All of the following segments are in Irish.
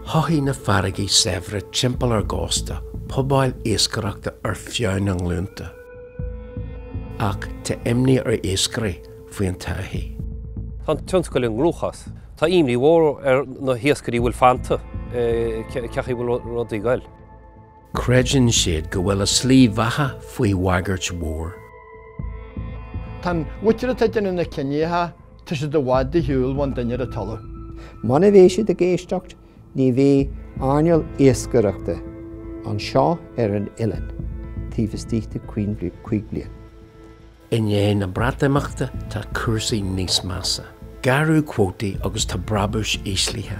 Chothaigh na farraigí saibhre timpeall ár gcósta pobail iascaireachta ar feadh na nglúnta. Ach tá imní ar iascairí faoin todhchaí. Tá an tionscal i gcruachás. Tá imní mhór ar na hiascairí a bhfuil fanta cén chaoi a bhfuil rudaí ag goil. Creideann siad go bhfuil a slí bheatha faoi bhagairt mhór. Tá an mhuintir atá ag déanamh na cinntí, tá siad i bhfad ar shiúl ón duine ar an talamh. Muna mbeidh siad ag éisteacht, ní bheidh earnáil iascaireachta anseo ar an oileán taobh istigh de chúig bliain. I ndiaidh na Breatimeachta tá cúrsaí níos measa. Gearradh cuótaí agus tá brabúis íslithe.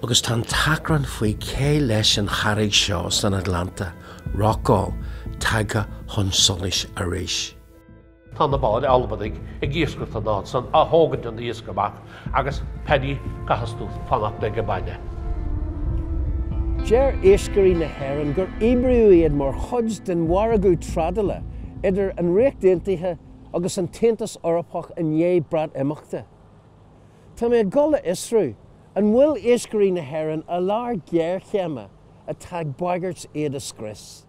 Agus tá an t-achrann faoi cé leis an charraig seo san Atlantach, Rockall, tagtha chun solais arís. Tá na báid Albanaigh ag iascaireacht an áit san á thógaint an iasc amach agus Paddy caithfeas tú fanacht aige baile. Deir iascairí na hÉireann gur íbríodh iad mar chuid den mhargadh trádála idir an Ríocht Aontaithe agus an tAontas Eorpach i ndiaidh Breatimeachta. Tá mé ag dul a fhiosrú an bhfuil iascairí na hÉireann i lár géarchéime atá ag bagairt iad a scrios.